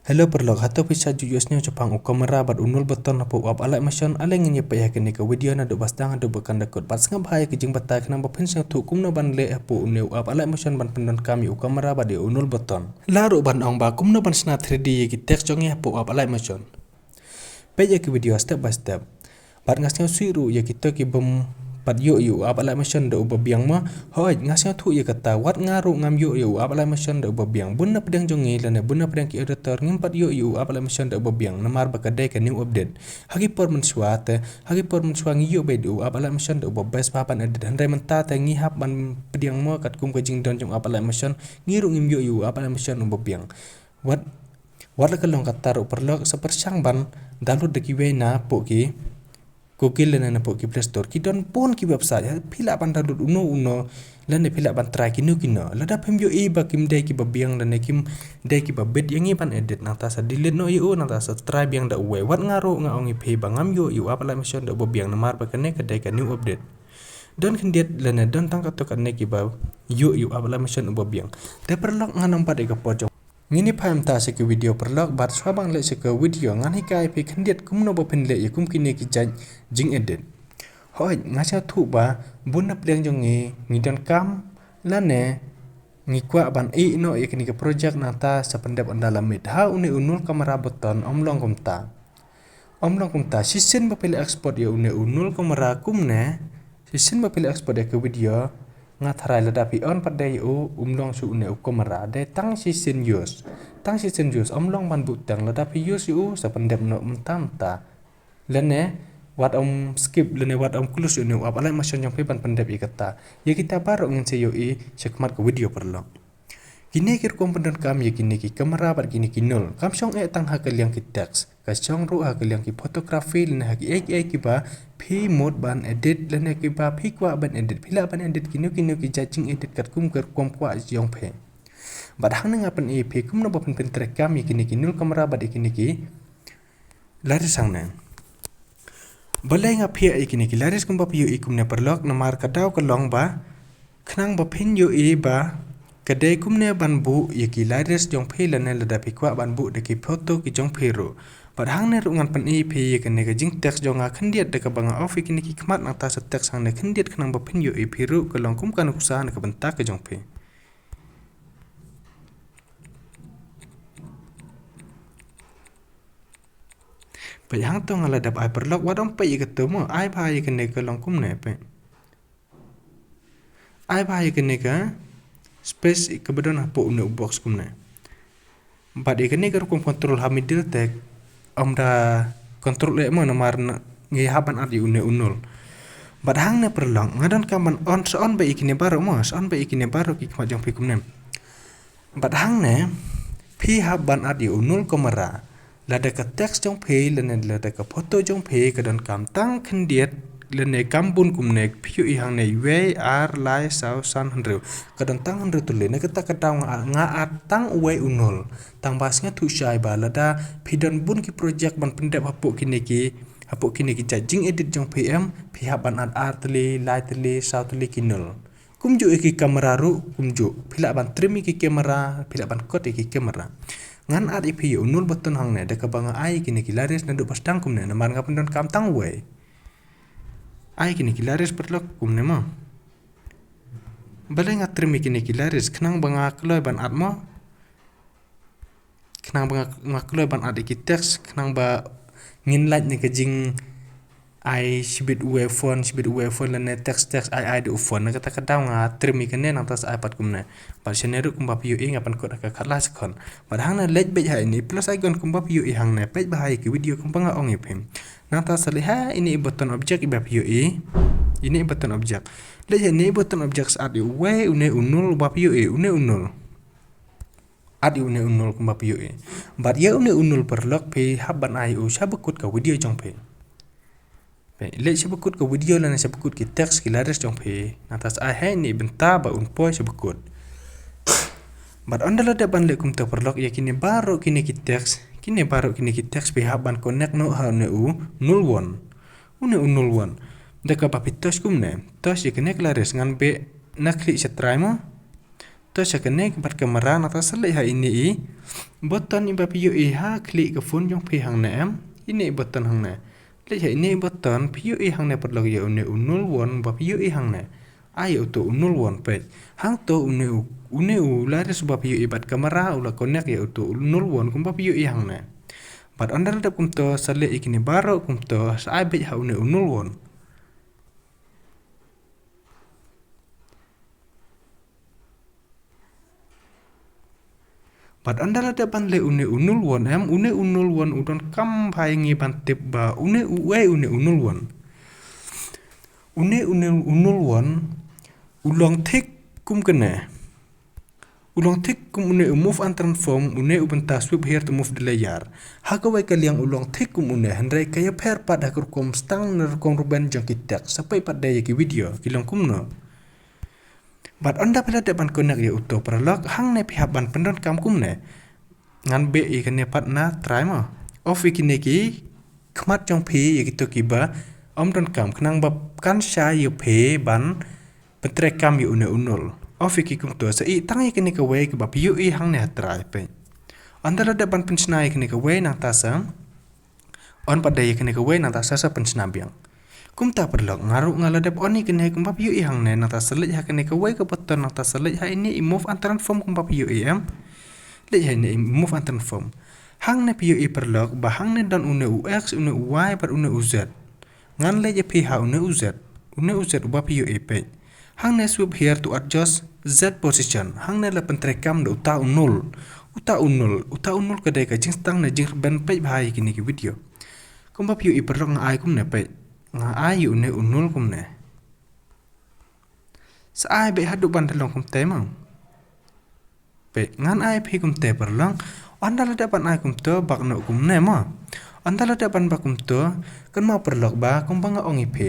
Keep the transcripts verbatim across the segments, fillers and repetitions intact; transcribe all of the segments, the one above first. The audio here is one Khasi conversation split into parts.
Hello paralok, hato phi shah ju ïohsngew shaphang u kamera bad u nul button hapoh u app Alight Motion? Ale ngin ïa peit ha kane ka video naduh ba sdang haduh ba kan da kut. Bad sngap bha ïa ka jingbatai khnang ba phin sngewthuh kumno ban leh hapoh une u app Alight Motion ban pyndonkam ïa u kamera bad ïa u nul button. Lah ruh ban ong ba kumno ban shna three D ïa ki text jong ngi hapoh u app Alight Motion. Peit ïa ki video step by step. Bad nga sngewsih ruh ïa kito ki bym pat ïoh ïa u app Alight Motion da uba biang mo. Hooid, nga sngewthuh ïa kata, wat nga ruh ngam ïoh ïa u app Alight Motion da uba biang. Bun na pdeng jong ngi lane bun na pdeng ki editor ngim pat ïoh ïa u app Alight Motion da uba biang namar ba ka dei ka new update. Ha ki por mynshuwa te, ha ki por mynshuwa ngi ïoh beit ïa u app Alight Motion da uba best bha ban edit, hynrei mynta te ngi hap ban pdiang mo katkum ka jingdon jong u app Alight Motion, ngi ruh ngim ïoh ïa u app Alight Motion uba biang. Wat, wat la ka long kata ruh paralok, sa pyrshang ban download da kiwei na poh ki Google lane na poh ki Play Store. Ki don bun ki website, ha, phi lah ban download uno uno lane phi lah ban try kino kino. Lada phim ïohi ba kim dei kiba biang lane kim dei kiba bit ïa ngi ban edit, nangta sa delete noh ïa u, nangta sa try biang da uwei. Wat nga ruh nga ong ïa phi ba ngam ïoh ïa u app Alight Motion da uba biang namar ba kane ka dei ka new update. Don khyndiat lane don tang katto katne kiba ïoh ïa u app Alight Motion uba biang. Te paralok, ngan ym bat ïa ka por jong. Ngin ïa phai mynta sha ki video paralok, bad shuwa ban leit sha ki video ngan hikai phi khyndiat kumno ba phin leh ïa kum kine ki jait jingedit. Hooid, nga sngewthuh ba bun na pdeng jong ngi ngi donkam lane ngi kwah ban ïeh noh ïa kine ki project nangta sa pyndep ynda la miet. Ha une u nul kamera button ym long kumta. Ym long kumta, shisien ba phi la export ïa une u nul kamera kumne, shisien ba phi la export ïa ka video, nga tharai lada phi on pat de ïa u, um long shuh une u kamera, dei tang shisien use. Tang shisien use, ym long ban buh teng, lada phi use ïa u, sa pyndep noh mynta mynta. Lane, wat ym skip, lane wat ym close ïa une u app Alight Motion jong phi ban pyndep ïa kata. Ïa kita baroh ngin sa ïohi shakhmat ka video paralok. Kine ki rukom pyndonkam ïa kine ki kamera bad kine ki nul. Kam shong eh tang ha ka liang ki text. Ka shong ruh ha ka liang ki photography lane ha kiei kiei kiba phi mut ban edit lane kiba phi kwah ban edit. Phi lah ban edit kino kino ki jait jingedit katkum ka rukom kwah jong phi. Bad hangne nga pyni ïa phi kumno ba phin pyntreikam ïa kine ki nul kamera bad ïa kine ki Lyris hangne. Balei nga phiah ïa kine ki Lyris kumba phi ïohi kumne paralok, namar ka daw ka long ba khnang ba phin ïohi ba ka dei kumne ban buh ïa ki Lyris jong phi lane lada phi kwah ban buh da ki photo ki jong phi ruh. Bad hangne ruh ngan pyni ïa phi ïa kane ka jingtext jong nga khyndiat da kaba nga off ïa kine ki khmat nangta sa text hangne khyndiat khnang ba phin ïohi phi ruh ka long kum ka nuksa na ka bynta ka jong phi. Peit hangto nga la dep ai paralok, wat ym peit ïa kato mo, ai bha ïa kane ka long kumne, peit. Ai bha ïa kane ka space kaba don hapoh une u box kumne. Bad ïa kane ka rukom control ha middle te ym da control eh mo namar ngi hap ban add ïa une u nul. Bad hangne paralok, nga donkam ban on, sa on beit ïa kine baroh mo, sa on beit ïa kine baroh ki khmat jong phi kumne. Bad hangne, phi hap ban add ïa u nul kamera. Lada ka text jong phi, lane lada ka photo jong phi, ka donkam tang khyndiat, lane kam bun kumne, phi ïohi hangne, wei, ar, lai, saw, san, hynriew. Ka don tang hynriew tylli, na kata ka daw nga, nga add tang uwei u nul. Tang ba sngewthuh shai ba, lada phi don bun ki project ban pyndep hapoh kine ki, hapoh kine ki jait jingedit jong phi em, phi hap ban add ar tylli, lai tylli, saw tylli ki nul. Kumjuh ïa ki kamera ruh, kumjuh. Phi lah ban trim ïa ki kamera, phi lah ban kot ïa ki kamera. Ngan add ïa phi ïa u nul button hangne, da kaba nga ai ïa kine ki Lyris naduh ba sdang kumne, namar nga pyndonkam tang uwei. Ai ïa kine ki Lyris paralok kumne mo. Balei nga trim ïa kine ki Lyris, khnang ba nga kloi ban add mo. Khnang ba nga, nga kloi ban add ïa ki text, khnang ba ngin lait na ka jingai shibit uwei u font, shibit uwei u font lane text, text ai ai da u font. Na kata ka daw nga trim ïa kane nangta sa ai pat kumne. Bad shane ruh kumba phi ïohi nga pynkut ha ka khatla second. Bad hangne leit beit ha ine i plus icon kumba phi ïohi hangne, peit bha ha ine i video kumba nga ong ïa phi. Nangta sa leit ha ine i button object iba phi ïohi. Ine i button object. Leit ha ine i button object sa add ïa uwei une u nul uba phi ïohi, une u nul. Add ïa une u nul kumba phi ïohi. Bad ïa une u nul paralok phi hap ban ai ïa u sha bakut ka video jong phi. Phi leit sha bakut ka video lane sha bakut ki text ki Lyris jong phi. Nangta sa ai ha ine i bynta ba un poi sha bakut. Bad ynda la dep ban leh kumta paralok, ïa kine baroh kine ki text, kine baroh kine ki text phi hap ban connect noh ha une u nul one. Une u nul one. Da kaba phi touch kumne. Touch ïa kane ka Lyris, ngan beh na khlieh sha try mo. To sha kane ka bad kamera nangta sa leit ha ine i button iba phi ïohi ha khlieh ka phone jong phi hangne em. Ine i button hangne. Leit ha ine i button phi ïohi hangne paralok ïa une u nul one ba phi ïohi hangne. Ai ïa uto u nul one peit. Hangto une u, une u Lyris ba phi ïohi bad kamera u la connect ïa uto u nul one kumba phi ïohi hangne. Bad ynda la dep kumto sa leit ïa kine baroh kumto sa ai beit ha une u nul one. Bad ynda la dep ban leh une u nul one em, une u nul one u donkam bha ïa ngi ban tip ba une uei une u nul one. Une une u nul one u long thik kum kane. U long thik kum une u move and transform, une u bynta sweep here to move the layer. Ha kawei ka liang u long thik kum une, hynrei ka ïapher pat ha ka rukom stang ne rukom ruben jong ki text. Sa peit pat de ïa ki video ki long kumno. Bad ynda phi la dep ban connect ïa uto paralok, hangne phi hap ban pyndonkam kumne. Ngan beh ïa kane pat na try mo. Off ïa kine ki khmat jong phi ïa kito kiba ym donkam khnang ba kan shai ïa phi ban pyntreikam ïa une u nul. Off ïa ki kumto sa ïoh tang ïa kane kawei kaba phi ïohi hangne ha try peit. Ynda la dep ban pynshna ïa kane kawei nangta sa on pat de ïa kane kawei nangta sa sa pynshna biang. Kumta paralok nga ruh nga la dep on ïa kane kumba phi ïohi hangne nangta sa leit ha kane kawei ka button nangta sa leit ha ine i move and transform kumba phi ïohi em. Leit ha ine i move and transform. Hangne phi ïohi paralok ba hangne don une u X, une u Y bad une u Z. Ngan leit ïa phi ha une u Z. Une u Z uba phi ïohi peit. Hangne sweep here to adjust Z position. Hangne la pyntreikam da uta u nul. Uta u nul. Uta u nul ka dei ka jingstang ne jingrben peit bha ïa kine ki video. Kumba phi ïohi paralok nga ai kumne peit. Nga ai ïa une u nul kumne. Sa ai beit haduh ban da long kumta mo. Peit ngan ai phi kumta paralok. Ynda la dep ban ai kumta bak noh kumne mo. Ynda la dep ban bak kumta kynmaw paralok ba kumba nga ong ïa phi.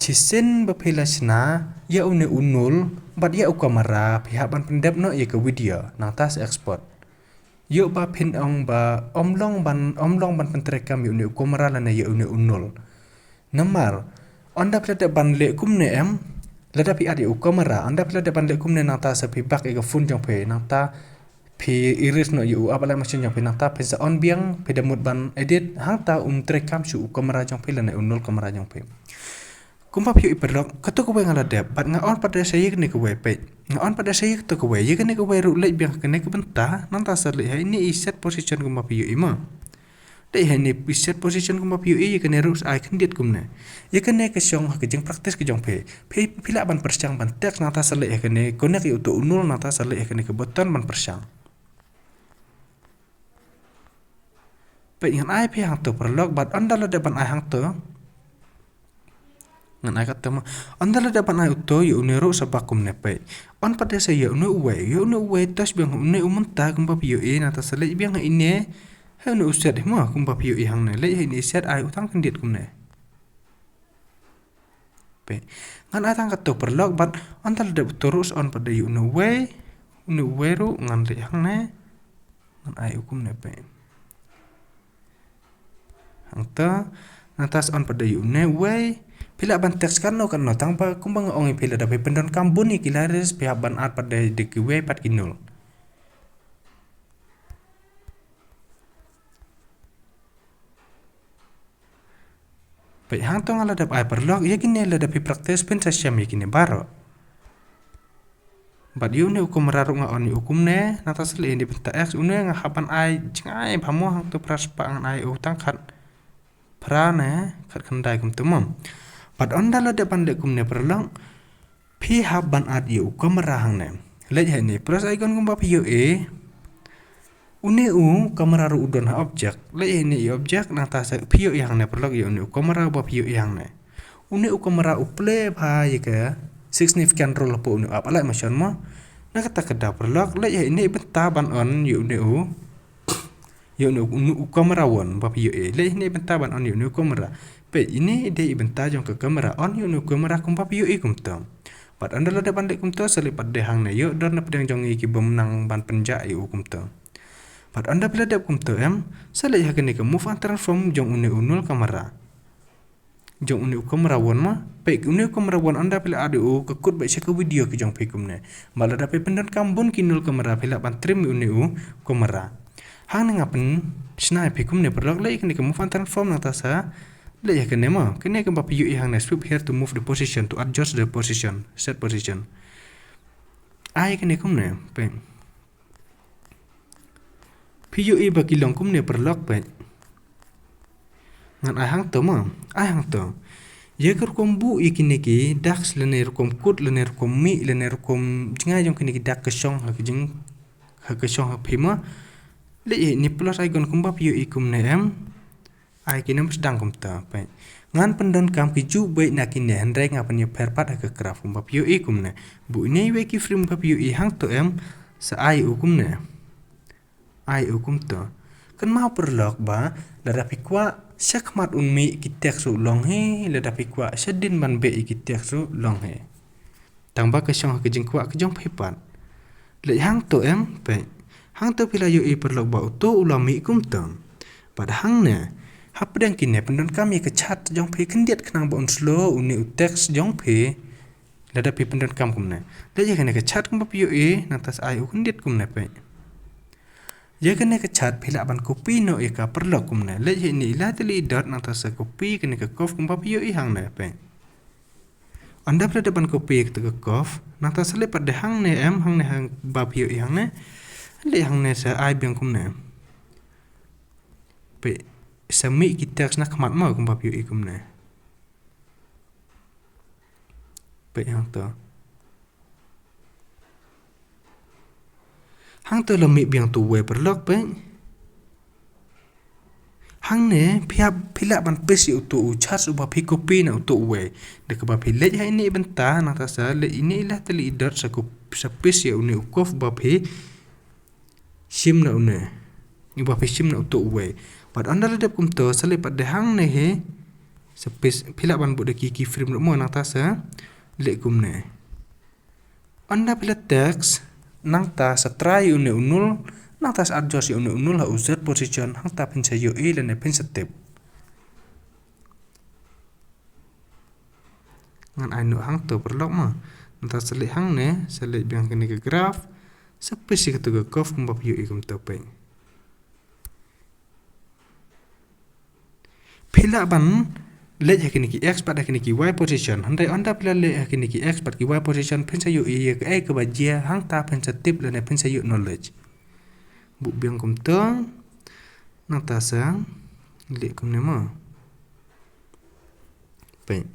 Shisien ba phi la shna ïa une u nul bad ïa u kamera phi hap ban pyndep noh ïa ka video nangta sa export. Ïoh ba phin ong ba ym long ban, ym long ban pyntreikam ïa une u kamera lane ïa une u nul. Namar ynda phi la dep ban leh kumne em, lada phi add ïa u kamera, ynda phi la dep ban leh kumne nangta sa phi bak ïa ka phone jong phi, nangta phi erase noh ïa u app alight motion jong phi, nangta phin sa on biang, phi da mut ban edit, hangta um treikam shuh u kamera jong phi lane u nul kamera jong phi. Kumba phi ïohi paralok, kato kawei nga la dep, bad nga on pat de sa ïa kane kawei peit. Nga on pat de sa ïa kato kawei, ïa kane kawei ruh leit biang ha kane ka bynta, nangta sa leit ha ine i set position kumba phi ïohi mo. Leit ha ine i set position kumba phi ïohi, ïa kane ruh sa ai khyndiat kumne. Ïa kane ka shong ha ka jingpractice ka jong phi. Phi, phi lah ban pyrshang ban text nangta sa leit ha kane, connect ïa uto u nul nangta sa leit ha kane ka button ban pyrshang. Peit ngan ai phi hangto paralok bad ynda la dep ban ai hangto. Ngan ai kato mo. Ynda la dep ban ai uto ïa une ruh sa bak kumne peit. On pat de sa ïa une uwei, ïa une uwei touch biang une u mynta kumba phi ïohi nangta sa leit biang ha ine. Ha une u set mo kumba phi ïohi hangne leit ha ine i set ai u tang khyndiat kumne. Peit. Ngan ai tang kato paralok bad ynda la dep uto ruh sa on pat de ïa une uwei. Une uwei ruh ngan leit hangne. Ngan ai u kumne peit. Hangta, nangta sa on pat de ïa une uwei. Phi lah ban text katno katno tang ba kumba nga ong ïa phi lada phi pyndonkam bun ïa ki Lyris phi hap ban add pat de da kiwei pat ki nul. Peit hangto nga la dep ai paralok, ïa kine lada phi practice phin sa shem ïa kine baroh. Bad ïa une u kamera ruh nga on ïa u kumne, nangta sa leit ïa une bynta X, une nga hap ban ai jngai bha mo hangto phra spah ngan ai u tang khat phra ne khat khyndai kumto mo. Bad ynda la dep ban leh kumne paralok, phi hap ban add ïa u kamera hangne. Leit ha ine i plus icon kumba phi ïohi. Une u kamera ruh u don ha object. Leit ha ine i object nangta sa phi ïohi hangne paralok ïa une u kamera ba phi ïohi hangne. Une u kamera u play bha ïa ka significant role hapoh une u app alight motion mo. Na kata ka daw paralok leit ha ine i bynta ban on ïa une u Ïa une u, une u kamera one ba phi ïohi. Leit ine i bynta ban on ïa une u kamera. Peit ine i dei i bynta jong ka kamera. On ïa une u kamera kumba phi ïohi kumta. Bad ynda la dep ban leh kumta sa leit pat de hangne ïoh don na pdeng jong ngi ki bym nang ban pynjah ïa u kumta. Bad ynda phi la dep kumta em sa leit ha kane ka move and transform jong une u nul kamera. jong une u camera one ma. Peit une u camera one ynda phi la add ïa u ka kut beit sha ka video ki jong phi kumne. Bad lada phi pyndonkam bun ki nul camera phi lah ban trim ïa une u camera. Hangne nga pynshna ïa phi kumne paralok, leh ïa kane ka move and transform nangta sa leh ïa kane ma. Kane kumba phi ïohi hangne, sweep here to move the position, to adjust the position, set position. Ai kane kumne, peit. Phi ïohi ba ki long kumne paralok peit. Ngan ai hangto ma, ai hangto. Ïa ka rukom buh ïa kine ki ducks lane rukom kut lane rukom mih lane rukom jngai jong kine ki duck ka shong ha ka jing, ha ka shong ha phi ma. Leh ïa ine plus icon kumba phi ïohi kumne em. Ai kine mut sdang kumta peit. Ngan pyndonkam ki juh beit na kine hynrei nga pynïapher pat ha ka graph kumba phi ïohi kumne. Buh ine iwei ki frame ba phi ïohi hangto em, sa ai u kumne. Ai u kumto. Kynmaw paralok ba lada phi kwah shakhmat un mih ki text ruh long hi, lada phi kwah shadien ban beh ïa ki text ruh long hi. Tang ba ka shong ha ka jingkwah ka jong phi pat. Leh hangto em peit. Hangto phi la ïohi paralok ba uto u la mih kumto. Bad hangne, hapdeng kine pyndonkam ïa ka chart jong phi khyndiat khnang ba un slow une u text jong phi. Lada phi pyndonkam kumne, leh ïa kane ka chart kumba phi ïohi nangta sa ai u khyndiat kumne peit. Ïa kane ka chart phi lah ban copy noh ïa ka paralok kumne. Leh ïa ine i lai tylli i dot nangta sa copy kane ka curve kumba phi ïohi hangne peit. Ynda phi la dep ban copy ïa kata ka curve nangta sa leh pat de hangne em, hangne hangba phi ïohi hangne. Leh hangne sa ai biang kumne. Peit, sa mih ki text na khmat ma kumba phi ïohi kumne. Peit hangto. Hangto la mih biang uto uwei paralok peit. Hangne phi hap, phi lah ban paste ïa uto u chart uba phi copy na uto uwei. Da kaba phi leit ha ine i bynta nangta sa leh ine i lai tylli i dot sa cop-, sa paste ïa une u curve ba phi shim na une. Uba phi shim na uto uwei. Bad ynda la dep kumto sa leh pat de hangne hi. Sa paste, phi lah ban buh da ki keyframe ruh mo nangta sa leh kumne. Ynda phi la text nangta sa try ïa une u nul, nangta sa adjust ïa une u nul ha u Z position, hangta phin sa ïohi lane phin sa tip. Ngan ai noh hangto paralok ma. Nangta sa leh hangne, sa leh biang kane ka graph, sa paste ïa kato ka curve kumba phi ïohi kumto peit. Phi lah ban leit ha kine ki X bad ha kine ki Y position. Hynrei ynda phi la leit ha kine ki X bad ki Y position phin sa ïohi ïa kaei kaba jia, hangta phin sa tip lane phin sa ïoh knowledge. Buh biang kumto. Nangta sa leh kumne mo. Peit.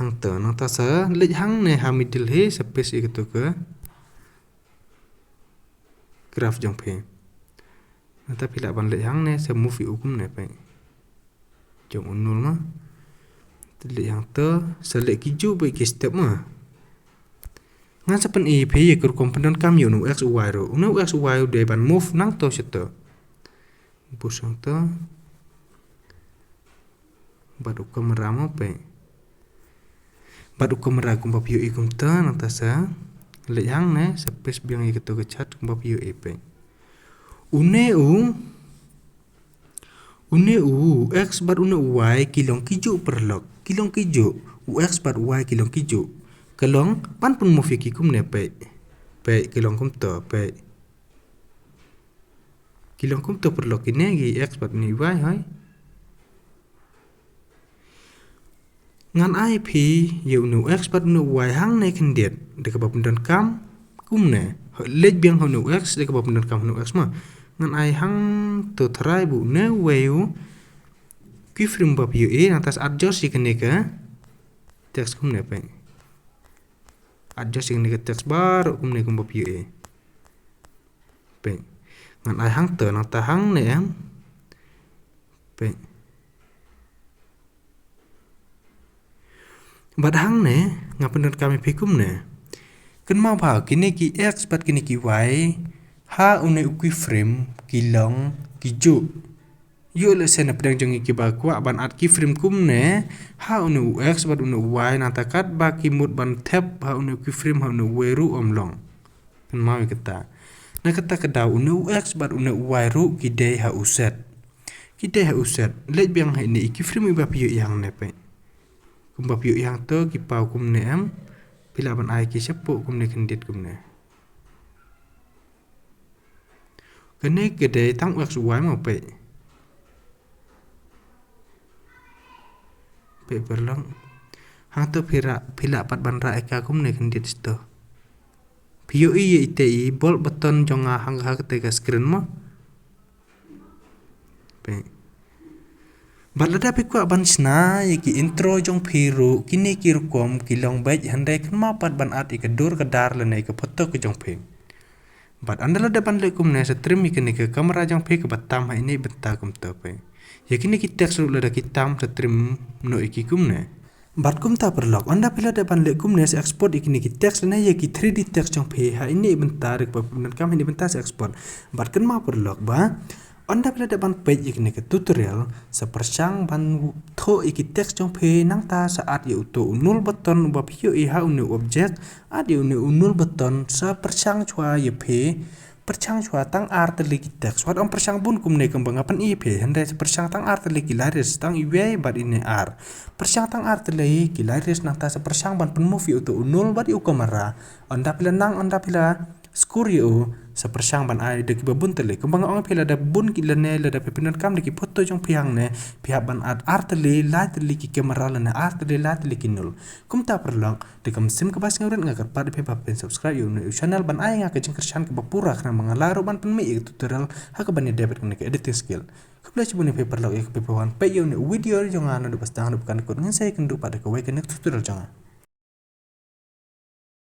Hangto nangta sa leit hangne ha middle hi sa paste ïa kato ka graph jong phi. Nangta phi lah ban leit hangne sa move ïa u kumne peit. Jong u nul ma. Te leit hangto sa leh ki juh beit ki step ma. Ngan sa pyni ïa phi ïa ka rukom pyndonkam ïa une u X u Y ruh. Une u X u Y u dei ban move nangto shato. Bus hangto. Bad u camera mo peit. Bad u camera kumba phi ïohi kumta nangta sa leit hangne sa paste biang ïa kato ka chart kumba phi ïohi peit. Une u, une u X bad une u Y ki long ki juh paralok, ki long ki juh. U X bad u Y ki long ki juh. Ka long ban pynmove ïa ki kumne peit. Peit ki long kumta peit. Ki long kumta paralok kine ki X bad une u Y hoi. Ngan ai phi ïa une u X bad une u Y hangne khyndiat da kaba pyndonkam kumne. Leit biang ha une u X da kaba pyndonkam ha une u X ma. Ngan ai hangto tharai ba une uwei u keyframe ba phi ïohi nangta sa adjust ïa kane ka text kumne peit. Adjust ïa kane ka text baroh kumne kumba phi ïohi. Peit. Ngan ai hangto nangta hangne em. Peit. Bad hangne nga pyndonkam ïa phi kumne. Kynmaw ba kine ki X bad kine ki Y ha une u keyframe ki long ki juh. Ïoh lehse na pdeng jong ngi kiba kwah ban add keyframe kumne ha une u X bad une u Y nangta katba ki mut ban thep ha une u keyframe ha une uwei ruh ym long. Kynmaw ïa kata. Na kata ka daw une u X bad une u Y ruh ki dei ha u Z. Ki dei ha u Z. Leit biang ha ine i keyframe iba phi ïohi hangne peit. Kumba phi ïohi hangto ki paw kumne em. Phi lah ban ai ki shapoh kumne khyndiat kumne. Kane ka dei tang u X Y mo peit. Peit paralok. Hangto phi rah, phi lah pat ban rah ïa ka kumne khyndiat shato. Phi ïohi ïa ite i bold button jong nga hangha kata ka screen mo. Peit. Bad lada phi kwah ban shna ïa ki intro jong phi ruh kine ki rukom ki long beit, hynrei kynmaw pat ban add ïa ka dur ka dar lane ïa ka photo ka jong phi. Bad ynda la dep ban leh kumne sa trim ïa kane ka kamera jong phi kaba tam ha ine i bynta kumta peit. Ïa kine ki text ruh lada ki tam sa trim noh ïa ki kumne. Bad kumta paralok, ynda phi la dep ban leh kumne sa export ïa kine ki text lane ïa ki three D text jong phi ha ine i bynta, da kaba pyndonkam ha ine i bynta sa export. Bad kynmaw paralok ba ynda phi la dep ban peit ïa kane ka tutorial, sa pyrshang ban thoh ïa ki text jong phi, nangta sa add ïa uto u null button uba phi ïohi ha une u object, add ïa une u null button, sa pyrshang shuwa ïa phi, pyrshang shuwa tang ar tylli ki text. Wat ym pyrshang bun kumne kumba nga pyni ïa phi, hynrei sa pyrshang tang ar tylli ki lyrics, tang iwei bad ine ar. Pyrshang tang ar tylli ki lyrics, nangta sa pyrshang ban pynmove ïa uto u null bad ïa u kamera. Ynda phi la nang, ynda phi la score ïa u, sa pyrshang ban ai da kiba bun tylli. Kumba nga ong ïa phi, lada bun ki lane lada phi pyndonkam da ki photo jong phi hangne, phi hap ban add ar tylli, lai tylli ki kamera lane ar tylli, lai tylli ki null. Kumta paralok, da ka mynsiem kaba sngewrit nga kyrpad ïa phi ba phin subscribe ïa une u channel ban ai ïa nga ka jingkyrshan kaba pura khnang ba nga lah ruh ban pynmih ïa ka tutorial ha kaba ïadei bad kane ka editing skill. Khublei shibun ïa phi paralok ïa kaba phi wan peit ïa une u video jong nga naduh ba sdang haduh ba kan kut. Ngin sa ïakynduh pat da kawei ka next tutorial jong nga.